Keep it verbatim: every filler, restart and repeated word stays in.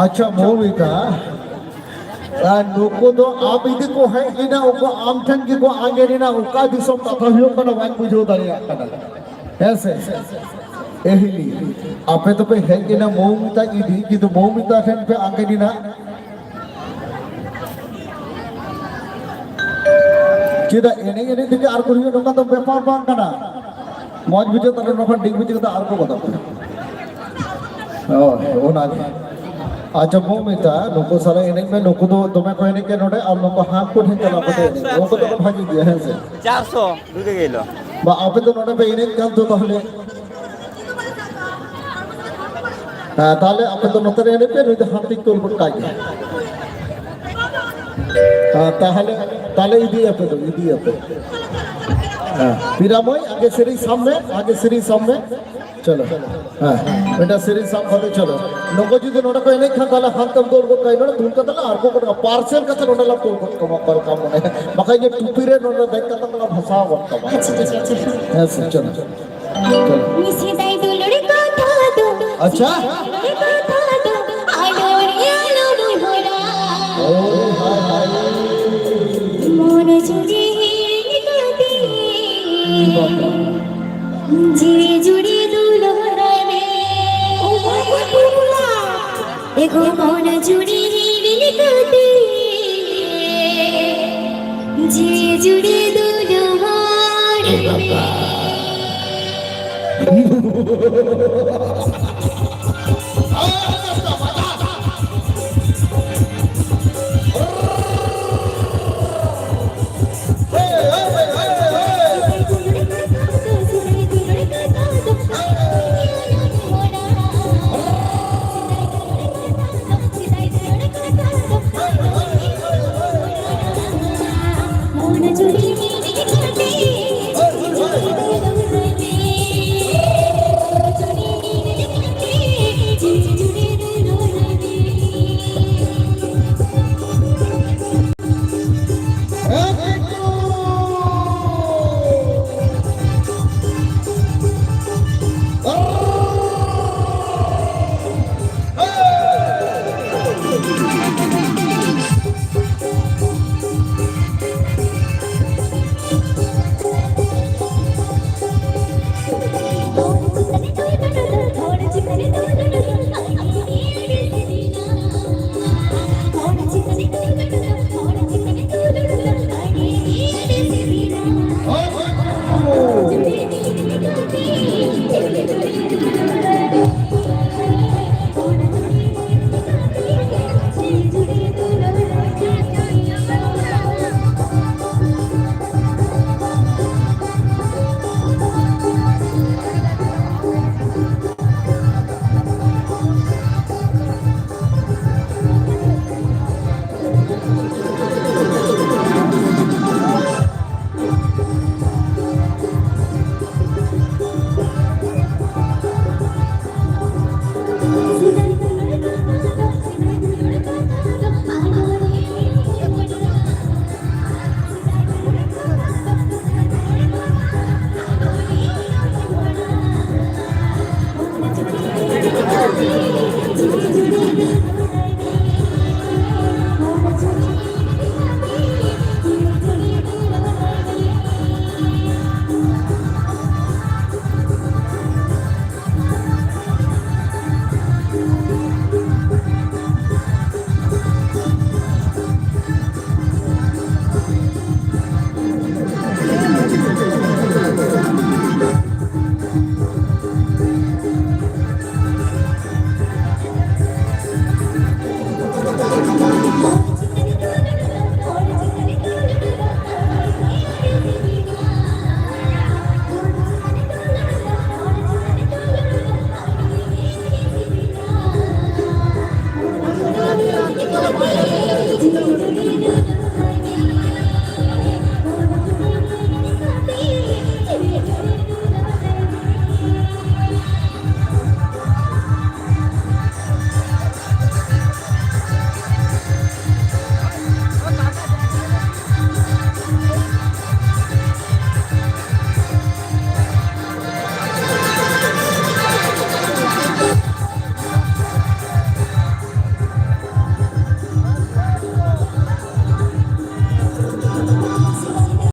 ᱟᱪᱪᱷᱟ, ᱢᱚᱢᱤᱛᱟ, ᱟᱨ ᱱᱩᱠᱩ ᱫᱚ ᱟᱢ ᱤᱫᱤ ᱠᱚ ᱦᱮᱡ ᱞᱮᱱᱟ, ᱩᱱᱠᱩ ᱟᱢ ᱴᱷᱮᱱ ᱜᱮᱠᱚ ᱟᱸᱜᱮᱱ ᱮᱱᱟ᱾ ᱚᱠᱟ ᱫᱤᱥᱚᱢ ᱠᱟᱛᱷᱟ ᱦᱩᱭᱩᱜ ᱠᱟᱱᱟ, ᱵᱟᱹᱧ ᱵᱩᱡᱷᱟᱹᱣ ᱫᱟᱲᱮᱭᱟᱜ ᱠᱟᱱᱟ᱾ ᱦᱮᱸ ᱥᱮ? ᱮ ᱦᱤᱞᱤ, ᱟᱯᱮ ᱫᱚᱯᱮ ᱦᱮᱡ ᱮᱱᱟ ᱢᱚᱢᱤᱛᱟ ᱤᱫᱤ, ᱠᱤᱱᱛᱩ ᱢᱚᱢᱤᱛᱟ ᱴᱷᱮᱱ ᱯᱮ ᱟᱸᱜᱮᱱ ᱮᱱᱟ᱾ ᱪᱮᱫᱟᱜ ᱮᱱᱮᱡ ᱮᱱᱮᱡ ᱛᱮᱜᱮ ᱟᱨ ᱠᱚ ᱦᱩᱭᱩᱜ, ᱱᱚᱝᱠᱟ ᱫᱚ ᱵᱮᱯᱟᱨ ᱵᱟᱝ ᱠᱟᱱᱟ᱾ ᱢᱚᱡᱽ ᱵᱩᱡᱷᱟᱹᱜ ᱛᱟᱦᱞᱮ ᱱᱚᱝᱠᱟ ᱰᱤᱜᱽ ᱵᱩᱡᱷᱟᱹᱜ ᱠᱟᱛᱮ ᱟᱨ ᱠᱚ ᱜᱚᱫᱚᱜ ᱠᱟᱱᱟ᱾ ᱦᱳᱭ, ᱚᱱᱟᱜᱮ᱾ ᱟᱪᱪᱷᱟ, ᱢᱚᱢᱤᱛᱟ, ᱱᱩᱠᱩ ᱥᱟᱞᱟᱜ ᱮᱱᱮᱡ ᱢᱮ, ᱱᱩᱠᱩ ᱫᱚ ᱫᱚᱢᱮ ᱠᱚ ᱮᱱᱮᱡ ᱜᱮᱭᱟ ᱱᱚᱰᱮ, ᱟᱨ ᱱᱩᱠᱩ ᱦᱟᱸᱠ ᱠᱚ ᱴᱷᱮᱱ ᱪᱟᱞᱟᱣ ᱠᱟᱛᱮ ᱮᱱᱮᱡ ᱢᱮ᱾ ᱩᱱᱠᱩ ᱫᱚᱠᱚ ᱵᱷᱟᱜᱤ ᱜᱮᱭᱟ, ᱦᱮᱸ ᱥᱮ? ᱪᱟᱨᱥᱚ, ᱫᱩ ᱴᱟᱠᱟ ᱠᱤᱞᱳ᱾ ᱵᱟ, ᱟᱯᱮ ᱫᱚ ᱱᱚᱰᱮ ᱯᱮ ᱮᱱᱮᱡ ᱠᱟᱱ ᱫᱚ ᱛᱟᱦᱞᱮ? ᱦᱮᱸ, ᱛᱟᱦᱞᱮ ᱟᱯᱮ ᱫᱚ ᱱᱚᱛᱮ ᱨᱮ ᱮᱱᱮᱡ ᱯᱮ, ᱱᱩᱭ ᱫᱚ ᱦᱟᱱᱛᱮᱧ ᱛᱚᱞ ᱜᱚᱫ ᱠᱟᱭ ᱜᱮ᱾ ᱦᱮᱸ, ᱛᱟᱦᱞᱮ, ᱛᱟᱦᱞᱮ ᱤᱫᱤᱭᱟᱯᱮ ᱫᱚ, ᱤᱫᱤᱭᱟᱯᱮ᱾ ᱦᱮᱸ, ᱯᱤᱨᱟ ᱢᱟᱹᱭ, ᱟᱜᱮ ᱥᱮᱨᱮᱧ ᱥᱟᱵ ᱢᱮ, ᱟᱜᱮ ᱥᱮᱨᱮᱧ ᱥᱟᱵ ᱢᱮ᱾ ᱪᱚᱞᱚ᱾ ᱦᱮᱸ, ᱢᱤᱫᱴᱟᱝ ᱥᱮᱨᱮᱧ ᱥᱟᱵ ᱠᱟᱛᱮ ᱪᱚᱞᱚ᱾ ᱱᱚᱝᱠᱟ ᱡᱩᱫᱤ ᱱᱚᱰᱮ ᱠᱚ ᱮᱱᱮᱡ ᱠᱷᱟᱱ, ᱛᱟᱦᱞᱮ ᱦᱟᱱᱛᱮᱢ ᱫᱚᱞ ᱜᱚᱫ ᱠᱟᱭᱟ, ᱱᱚᱰᱮ ᱫᱩᱞ ᱠᱟᱛᱮ ᱞᱮ ᱟᱬᱜᱚ ᱜᱚᱫ ᱠᱟᱜᱼᱟ, ᱯᱟᱨᱥᱮᱞ ᱠᱟᱛᱮ ᱱᱚᱰᱮ ᱞᱮ ᱠᱩᱞ ᱜᱚᱫ ᱠᱟᱢᱟ, ᱚᱠᱟ ᱞᱮᱠᱟᱢ ᱢᱚᱱᱮᱭᱟ? ᱵᱟᱠᱷᱟᱡ ᱡᱮ ᱴᱩᱯᱤ ᱨᱮ ᱱᱚᱰᱮ ᱫᱮᱡ ᱠᱟᱛᱮ ᱞᱮ ᱵᱷᱟᱥᱟᱣ ᱜᱚᱫ ᱠᱟᱢᱟ᱾ ᱟᱪᱪᱷᱟ, ᱟᱪᱪᱷᱟ, ᱟᱪᱪᱷᱟ᱾ ᱦᱮᱸ ᱥᱮ, ᱪᱚᱞᱚ᱾ ᱪᱚᱞᱚ᱾ ᱥᱮᱫᱟᱭ ᱫᱩᱞᱟᱹᱲ ᱠᱟᱛᱷᱟ ᱫᱚ, ᱟᱪᱪᱷᱟ᱾ ᱫᱩᱞᱟᱹᱲ ᱠᱟᱛᱷᱟ ᱫᱚ, ᱟᱞᱚ ᱨᱮ ᱟᱞᱚ ᱵᱚᱦᱚᱨᱟ᱾ ᱳ, ᱦᱟᱭ, ᱦᱟᱭ᱾ ᱢᱚᱱ ᱡᱩᱫᱤ ᱦᱤᱲᱤᱧ ᱠᱟᱛᱮ, ᱡᱤᱣᱤ ᱡᱩᱲᱤ ᱫᱩᱞᱟᱹᱲ ᱨᱮ᱾ ᱮᱜᱳ ᱢᱚᱱ ᱡᱩᱲᱤ ᱦᱤᱲᱤᱧ ᱠᱟᱛᱮ, ᱡᱤᱣᱤ ᱡᱩᱲᱤ ᱫᱩᱞᱟᱹᱲ᱾ ᱮ ᱵᱟᱵᱟ᱾